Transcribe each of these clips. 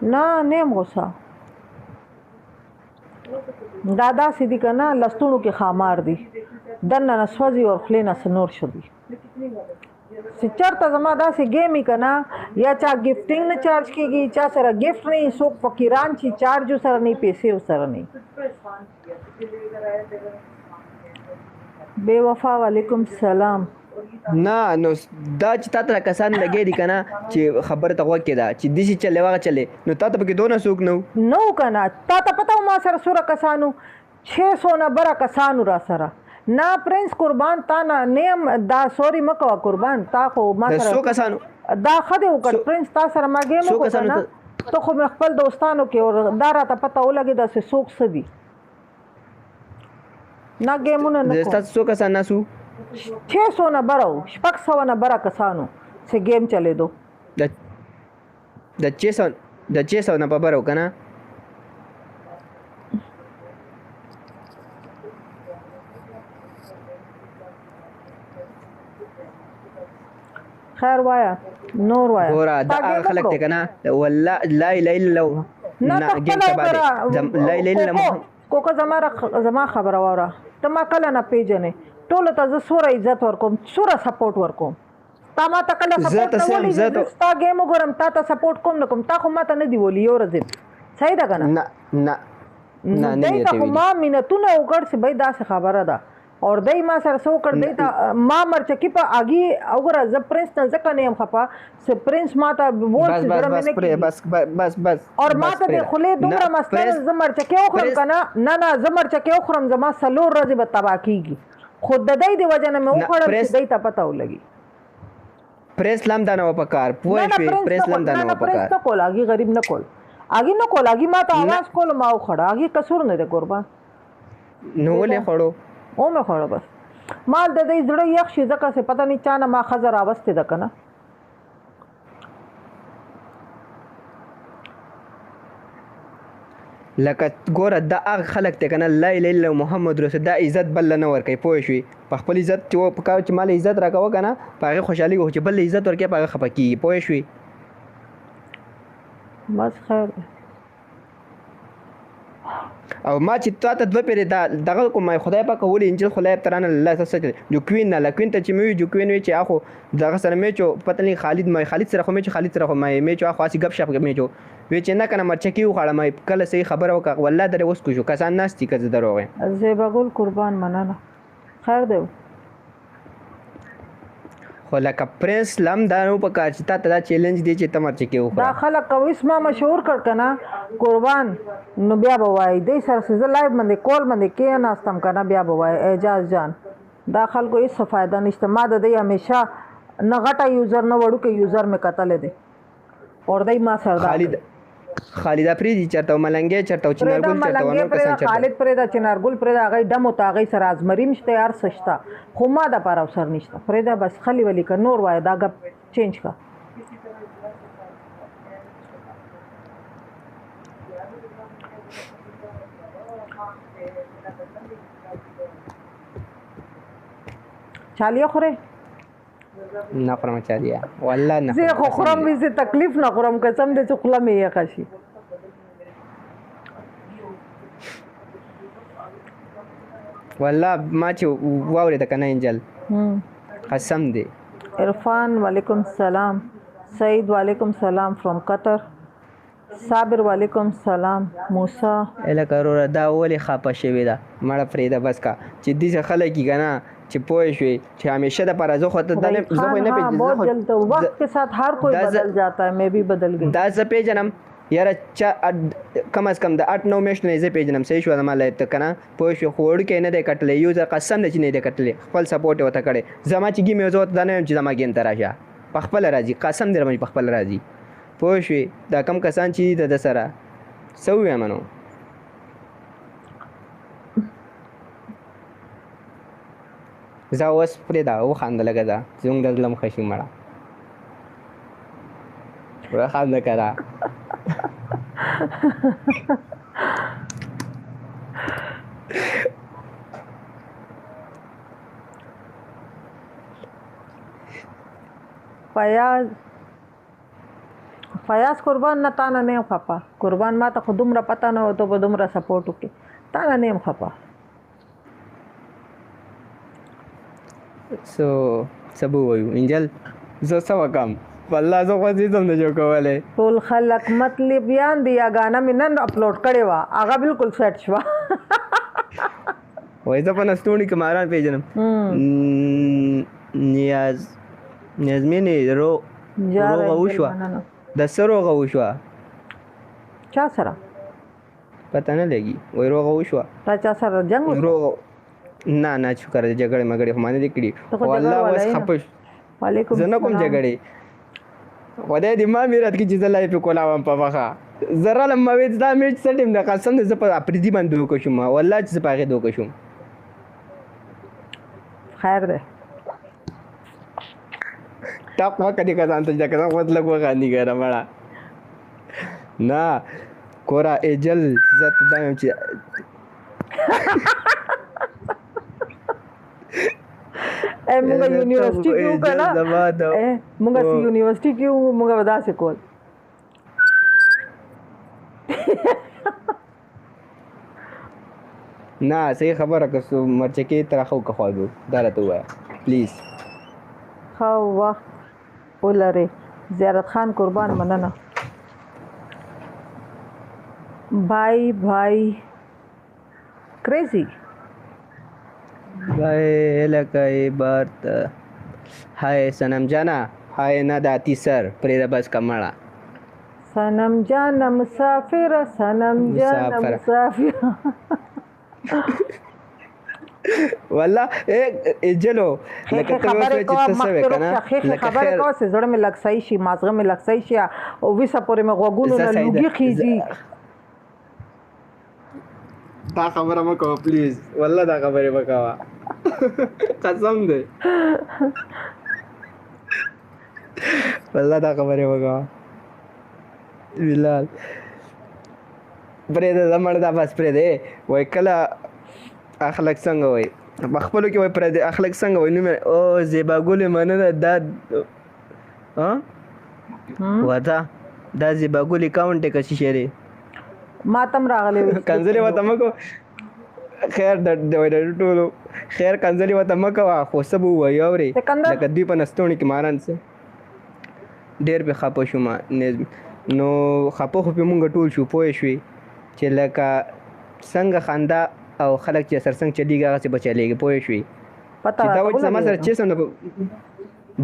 نه، نه یم غوسه. دا داسې دي که نه، لستوڼو کې ښامار دي، دننه نه سوځي او خولې نه څه نور څه دي. چې چرته زما داسې ګیم وي که نه، یا چا ګفټینګ نه چارج کېږي، چا سره ګفټ نه وي، څوک فقیران چې چارج سره نه، پیسې سره نه. بے وفا وعلیکم سلام. نه نو دا چې تا ته کسان لګې دي کنه چې خبره ته غوږ کې ده چې داسې چلې وغه چلې، نو تا ته پکې دونه څوک نه وو؟ نو کنه، تا ته پته ما سره څومره کسانو، 600 نه بره کسانو را سره. نه پرنس قربان، تا نه نیم دا سوري مکوه قربان، تا خو ما د سره څو کسانو دا ښه دی وکړ پرنس، تا سره ما ګیم څو وکړ کسانو کنه، ته خو مې خپل دوستانو کې اور دا راته پته ولګېده چې څوک څه دي. نه ګیمونه نه د کوم. ستاسو څو کسان ناسو؟ 600 نه بره وو، 600 نه بره کسانو چې ګیم چلېدو. د د 600، د 600 نه په بره و که نه؟ خیر وایا، نور وایا. ګوره تا دا هغه ګیم خلک وکړو دی که نه، والله لا اله الا الله. نه نه ته ګیم خپله سبا دی. وګوره. لا اله الا الله کوکو محمد. کوکو، زما خبره واوره. ته ما کله نه پیژنې، ټولو ته زه څومره عزت ورکوم، څومره سپورټ ورکوم. تا ما ته کله زه سپورټ ته نه سم ولي؟ زه زه ته ستا ګیم وګورم، تا ته سپورټ کوم نه کوم؟ تا خو ما ته نه دی ولي یو ورځ، صحیح ده که نه؟ نه نه نو نه نه دی مې ته ته خو ویلي. ما منتونه وکړ چې بھئی داسې خبره ده، اور دی ما سره څه وکړ؟ دی ته ما مرچکی په اګي وګوره. زه پرنس نه ځکه نه یم خفه چې پرنس ما ته وول بس چې بس زړه مې بس نه پرې کېږي. بس بس بس. اور ما بس ته د پرې خولې نه دومره مسله ده، پرنس زه مرچکی وخورم پرنس که نه؟ نه نه، زه مرچکی وخورم زما 4 ورځې به تباه کېږي، خو د دی د وجه نه مې نه وخوړل چې پرنس دی ته پته ولګي. پرنس لم دا نه و پکار، نه پوه نه شوې؟ پرنس پرنس نه لم کول دا نه نه نه و پرنس پکار. نه کول، هغې غریب نه کول، هغې نه کول، هغې ما ته نه اواز کولو، ما وخوړه. هغې قصور نه دی قربان. نو ولې خوړو؟ و مې خوړه بس. مال د دې زړه یخ شي ځکه چې پته نه چا نه ما ښځه راوستې ده که نه. لکه ګوره دا هغه خلک دی که نه، لا اله الا محمد رسول، دا عزت بل له نه ورکوي، پوه شوې؟ په خپل عزت چې په کار چې مال عزت راکوه که نه، په هغې خوشحالېږي، خو چې بل له عزت ورکوي په هغه خفه کېږي، پوه شوې؟ بس خیر دی. او ما چې تا ته دوه پېرې دا دغه کوم، خدای پاک ولې انجیل خو لایب ترانه الله څه څه جو کوین نه لکوین ته چې مې وی جو کوین وی چې اخو دغه سره مې چو پته نه خالد، ما خالد سره خو مې چې خالد سره خو ما مې چو اخو هسې ګپ شپ مې چو وی چې نه کنه مرچکی وخوړه. ما کله صحیح خبره وکړه والله درې اوس کوشو کسان ناست دي که زه دروغ وایم. زیبا ګل قربان، مننه، خیر دی. خو لکه پرنس لم دا نو پکار چې تا ته دا چیلنج دی چې ته مرچکی دا وخوره. خلک کوي، ما مشهور کړ کنه قربان، نو بیا به وایي دی سره چې زه لایو باندې کال باندې کېناستم کنه، بیا به وایي اعجاز جان دا خلکو هېڅ فایده نشته. ما د دی همیشه نه غټه یوزر نه وړوکی یوزر مې کتلی دی، اور دی ما سره دا خالد کوي. خالد افریدي چرته او ملنګی چرته او پرېږده چنارګل چرته او ملنګی نور کسان پرېږده، چرته. خالد پرېږده، چنارګل پرېږده، هغې ډمو ته هغې سره ازمریم شته، هر څه شته، خو ما د پاره سر نشته. پرېږده بس، خلي ولي که نور وایه، دا ګپ چینج که. چالیا خورې؟ نه خورم چالیا والله نه زه خورم خو قسم خورم دی. وي زه تکلیف نه خورم، قسم دې چې خوله مې یخه شي. والله ما چې واورېده که نه انجل قسم دی. عرفان وعلیکم سلام، سعید وعلیکم سلام فرام قطر، صابر وعلیکم سلام، موسی. الکه وروره دا ولې خپه شوې ده؟ مړه پرېږده بس کا چې داسې خلک یې که نه چې پوه شوې چې همیشه د پاره زه خو ته دا نه رئیس زه خو خان یې نه हाँ پېژنم زه बहुत خو जल्द वक्त के साथ हर कोई دا زه بدल जाता है، मैं भी بدल गई. دا زه پېژنم یاره، چا کم از کم د 8 9 میاشتو نه یې زه پېژنم، صحیح شوه؟ زما لایف ته که نه پوه شوې، خو وړوکی نه دی کټلی، یو ځل قسم دی چې نه دی کټلی، خپل سپورټ یې ورته کړی. زما چې ګیم یې زه ورته دا نه وایم چې زما ګیم ته راشه، په خپله راځي، قسم دی ربه چې په خپله راځي، پوه شوې؟ دا کم کسان چې دي د ده سره څه ووایم نو؟ زه اوس پرېږده وخانده لږه، ده زموږ د زړه هم ښه شي. مړه وخانده که نه. فیاض فیاض قربان نه تانه نه یم خفه قربان، ما ته خو دومره پته نه وه ته به دومره سپورټ وکړې، تانه نه یم خفه. سو څه به ووایو انجل، زه څه وکم والله زه خو هېڅ هم نه شم کولی. ټول خلک مطلبیان دي، یا ګانه مې نن اپلوډ کړې وه، هغه بالکل سیټ شوه. وایي زه په نستوڼي کې ماران پېژنم. نیاز نیازمینې روغه وشوه، د څه روغه وشوه؟ چا سره پته نه لګي. وایي روغه وشوه. تا چا سره جنګ وکړ؟ روغه نه نه، شکر دی جګړې مګړې خو ما نه دي کړي. والله اوس خفه وعلیکم. زه نه کوم جګړې، خدای دې ما میرات کړي چې زه لای پې کولاوم په مخه. زه رالم ما وې دا میچ څه ټیم دی، قسم دی زه په اپریدي باندې دوکه شوم، والله چې زه په هغې دوکه شوم. خیر دی، ټاپ وکړه دې کسان ته چې دا کسان خو لږ وخاندي که نه مړه. نه کوره ایجل، زه ته دا وایم چې موږ یونیورسټي کې وو که نه، موږ چې یونیورسټي کې وو موږ به داسې کول. نه صحیح خبره، که څو مرچکې ترخه او که خواږه، دا راته ووایه پلیز. ښه وخت ولرې زیارت خان قربان، مننه. بای بای کریزي بای لکه بارت. های سنم جانا، های نه داتی سر پرېږده بس کمړه. سنم جانا مسافر، سنم جانا مسافر. والله اجلو لکه خبرې کوه مخکې روښه، ښې خبرې کوه چې زړه مې لږ صحیح شي، مازغه مې لږ صحیح شي، او ویسه پورې مې غوږونو نه لوګي خیژي. دا خبره مه کوه پلیز، والله دا خبرې مه کوه قسم دی، والله دا خبرې مه کوه بلال. پرېږده زمړ دا بس پرېږده. وایي کله اخلک څنګه وایي په خپلو کې، وایي پرېږده اخلک څنګه وایي نوم یې. او زیبا ګلې مننه. دا وته دا زیبا ګل اکاونټ دی که څه شی دی؟ ما ته هم راغلی. کنځلې ورته مه کوه، خیر د ټولو خیر، کنځلې ورته مه کوه. خو څه به ووایو اورې، لکه دوی په نستوڼي کې ماران څه ډېر پرې خفه شوم. نو خفه خو پرې مونږ ټول شو، پوه شوې چې لکه څنګه خندا او خلک چې سره څنګه چلیږي هغسې به چلیږي، پوه شوې؟ پته چې دا وایي چې زما سره ولګېده. چیس هم نه،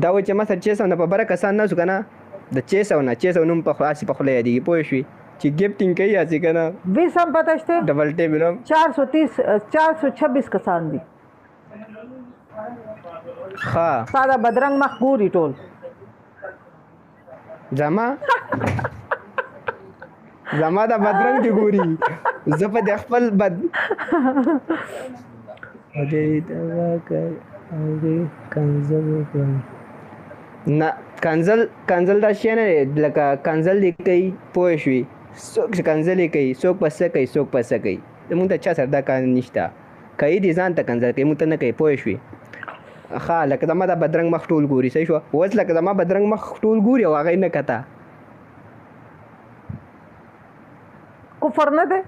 دا وایي چې ما سره چیس هم نه په بره کسان نه شو که نه، د چیس او نه چیس او نوم په هسې په خوله یادېږي، پوه شوې؟ چې ګفټینګ کوي هسې که نه. ویس هم پته شته، ډبل ټیپ نو 430 426 کسان دي. ښه ستا دا بدرنګ مخ ګوري ټول. زما دا بدرنګ دی ګوري، زه په د خپل بد هغې کنځل وکړم نه. کنځل کنځل دا شی نه دی، لکه کنځل دې کوي پوه شوې، څوک چې کنځلې کوي څوک په څه کوي، څوک په څه کوي، موږ ته چا سره دا کار نشته. کوي دې ځان ته کنځل کوي، موږ ته نه کوي، پوه شوې؟ ښه لکه زما دا بدرنګ مخ ټول ګوري، صحیح شوه؟ اوس لکه زما بدرنګ مخ ټول ګوري او هغه یې نه کته. کفر نه دی؟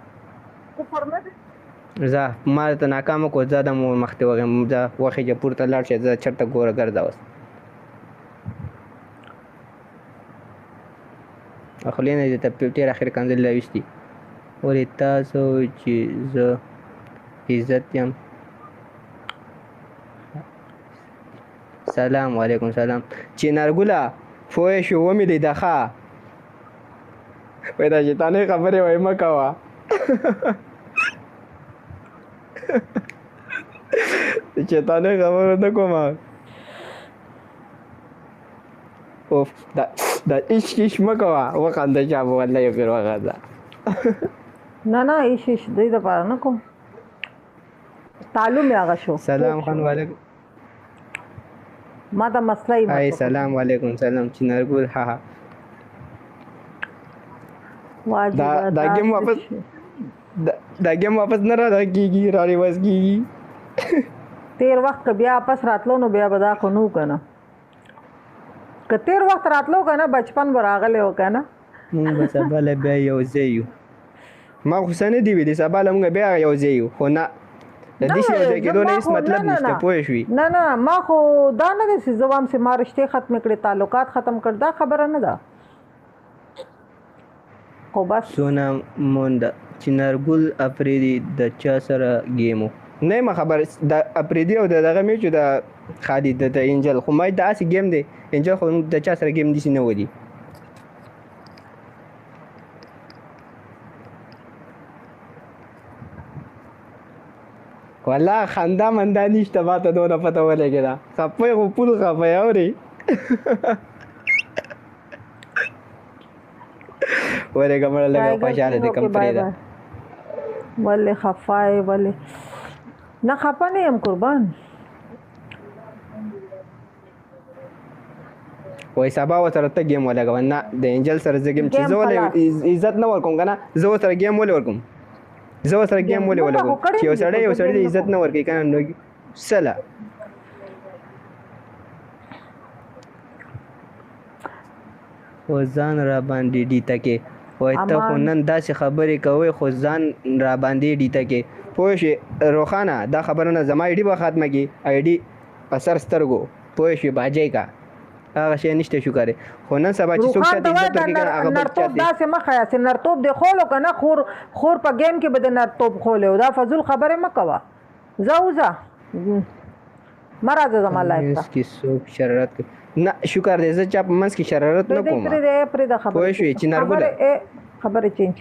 ځه ما ته ناکامه کو، ځه د مور مخ دې وغیم، ځه وخیژه پورته لاړ شه، ځه چېرته ګوره ګرځه اوس. خولې نه دې ته ډېر اخر کنځلې راویستي. ولې تاسو چې زه عزت یم. سلام وعلیکم سلام. چینارګله پوه شو، ومې لیده. ښه وایي دا شیطاني خبرې وایي مه کوه، شیطاني خبره نه کومه. اوف دا دا ایش ایش مه کوه، وخنده شابه، والله یو پیر وخنده. نه نه ایش ایش دې دپاره نه کوم، تعلم یې هغه شو. سلام خان وعلیکم. ما ته مسله یې های سلام وعلیکم سلام چینارګل. ها ها دا دا ګیم واپس دا ګیم واپس نه را کیږي، را ریورس کیږي. تیر وخت که بیا واپس راتلو نو بیا به دا خو نو که نه، که تیر وخت راتلو که نه بچپن به راغلی و که نه. مونږ به سبا له بیا یو ځای یو. ما خو څه نه دي ویلي، سبا له مونږ بیا یو ځای یو، خو نه د نه دې یو ځای کېدو نه ما هېڅ خو نه مطلب نه نشته، نه پوه شوې؟ نه نه، ما خو دا نه ده چې زه وایم چې ما رشتې ختمې کړې، تعلقات ختم کړ، دا خبره نه ده. خو بس څونه مونده چې نرګل افریدي د چا سره ګیم و؟ نه یم خبر د افریدي او د دغه مې چې د خالد د انجل، خو ما دا هسې ګیم دی، انجل خو د چا سره ګیم داسې نه ولي. والله خندا مندا نشته، ما ته دونه پته ولګېده. خفه یې خو پول خفه یې، اورې ورېږه مړه لږه ټایګر خوشحاله کینګ دې کم اوکې بای پرېږده. بای. ولې خفه یې؟ ولې نه خفه نه یم قربان. وای سبا ورسره ته ګیم ولګوه. نه د انجل سره زه ګیم چې ګیم زه ولې خلاص. عزت نه ورکوم که نه، زه ورسره ګیم ولې ورکوم؟ زه ورسره ګیم ګیم ولې مونږ خو ولګوم؟ کړی چې یو نه دي، سړی خو یو زه سړي ګیم ته نه عزت کوم. نه ورکوي که نه نو څه خو ځان را باندې ډیته کې. وای ته خو امان نن داسې خبرې کوې، خو ځان را باندې ډیته کې. پوه شې روښانه دا خبره نه، زما ایډي به ختمه کړي، ایډي په سر سترګو، پوه شې باجی کا هغه شی نشته شکر دی. خو نن سبا چې څوک روخان چاته ته وایه عزت دا ورکوي که نه هغه بل نرتوب چاته داسې مه ښیه چې نرتوب دې خولو که نه، خور خور په ګیم کې به د نرتوب خولی او دا فضول خبرې مه کوه. ځه وځه، مه راځه په زما لایف منځ ته. کې څوک شرارت کوي؟ نه شکر دی زه چا په منځ کې شرارت نه پرېږدی کوم. پرېږدی پرېږده پوه خبرې شوې چې نرګله؟ خبرې خبرې چینج.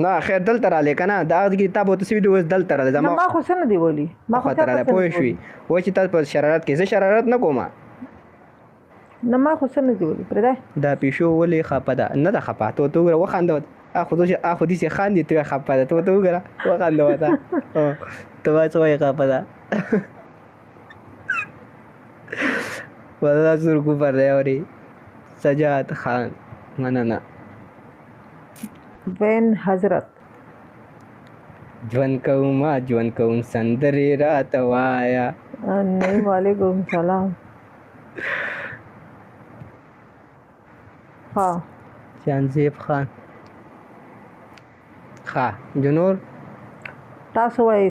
نه خیر دلته رالی که نه، دا هغه کې تا به ورته څه ویلي، اوس دلته رالی نه زما ما خو څه نه دی ویلي، ما خو خواته چاته رالی، څه نه پوه دي شوې؟ ویلي. وایي چې تا په شرارت کې، زه شرارت نه کوم. نه ما خو څه نه دي ویلي، پرېږدی. دا پیشو ولې خپه ده؟ نه ده خپه، ته ورته وګوره وخانده ورته. اخو داسې اخو داسې خاندي، ته وایې خپه ده، ته ورته وګوره وخانده ورته. ته به څه وایې خپه ده؟ والله زور کوپر دی اوري. سجاد خان مننه. وین حضرت ژوند کوم ژوند کوم سندرې راته وایا. نعیم وعلیکم سلام. ها جانزیب خان ښه جنور تاسو وایئ.